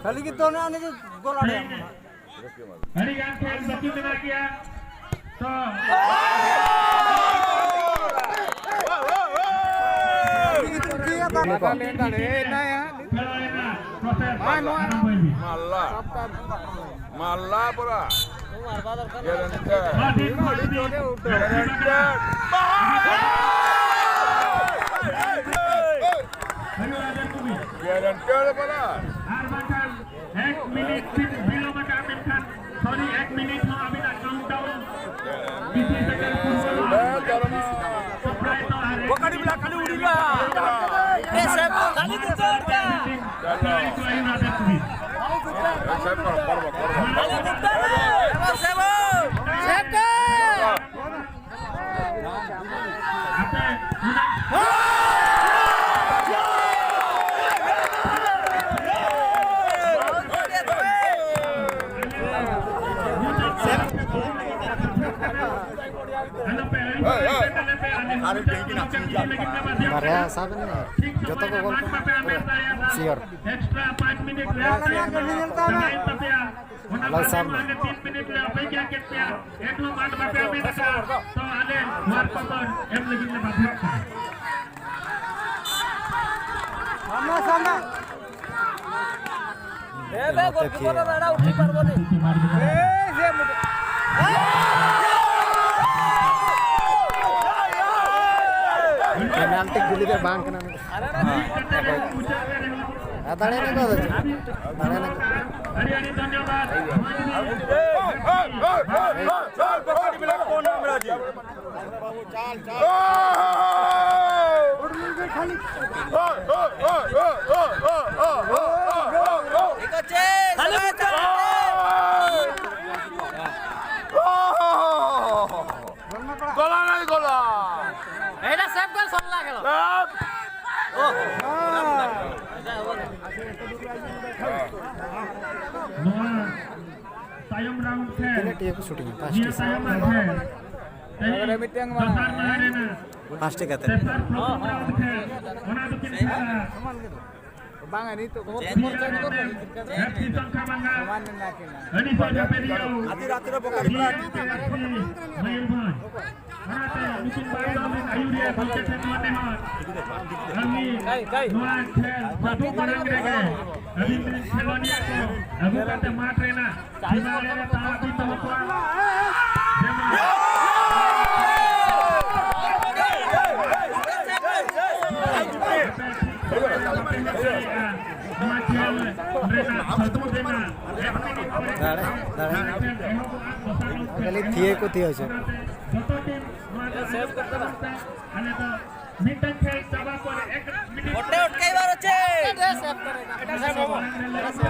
खाली की तो ना नहीं गोल आड़े हरिगान खेल बाकी बना गया तो माला पुरा एक मिनट सॉरी 1 मिनट हो अभी काउंटडाउन 20 सेकंड बारया साहब ने जतो को गोल सियोर एक्स्ट्रा 5 मिनट अलग साहब 3 मिनट ले अपेक्षा के प्या एकलो माट बापे में तो आले मार पकड़ एम लगी ने बाध्य सामना सामना ए बे गोलकीपर दादा उठी पारबो ने ए जे पेनाल्टी गुली दे बांग कना दाड़े ने को दाड़े ने हरि हरि धन्यवाद चल चल खाली गोला नहीं गोला এটা সেভ কর সল্লা গেল ও तायम राउंड थे तीन टी शूटिंग पांच ये तायम है पांच टी कहते राउंड थे ओना दुकिन बांगा नहीं तो एफसी संख्या मांगा अनिसा जपेरियो आती रात रे बोका मयूरभंज ओनाते नितिन बाबू ने आयुरिया बोलते थे नोने हो अभी नोआ खेल साधु मरंग रे गए अभी खेलोनिया को अभी कहते माठ रे ना सीमा रे ताला भी तो को खाली थिए को थिए छे ওটে ওটকাইবার আছে এটা সেভ হবো এটা সেভ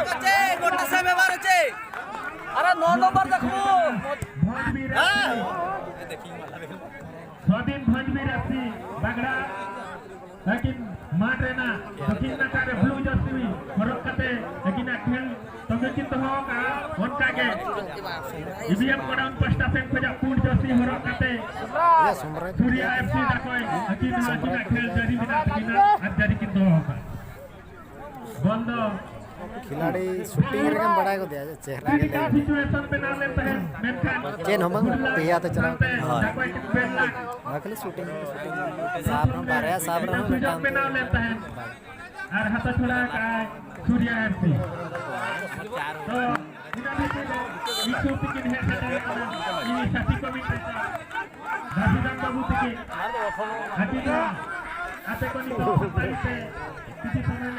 আছে গোটা সেভ এবার আছে। আরে 9 নম্বর দেখবো হ্যাঁ स्वाधीन भंजवीर एफसी बागड़ा लेकिन माठ रेना दक्षिण नाका रे ब्लू जर्सी हरक कते लेकिन खेल तंगे किन तो का उनका के ईवीएम गोडाउन पास्टा सेन खोजा पुंड जर्सी हरक कते सूर्या एफसी दाकोय लेकिन लेकिन खेल जारी बिना लेकिन आज जारी किन तो का बंद खिलाड़ी शूटिंग रे बड़ा को दिया चेहरा के सिचुएशन बना लेते हैं मेनखान चेन हम तिया तो चला हां खाली शूटिंग शूटिंग साहब हम बारया साहब हम सुजोग बना लेते हैं और हाथ छोड़ा का सूर्या एफसी तो इना भी इसु तिकिन है ये साथी कमिटी गाजीराम बाबू तिकिन हाथी आते कोनी तो से किसी समय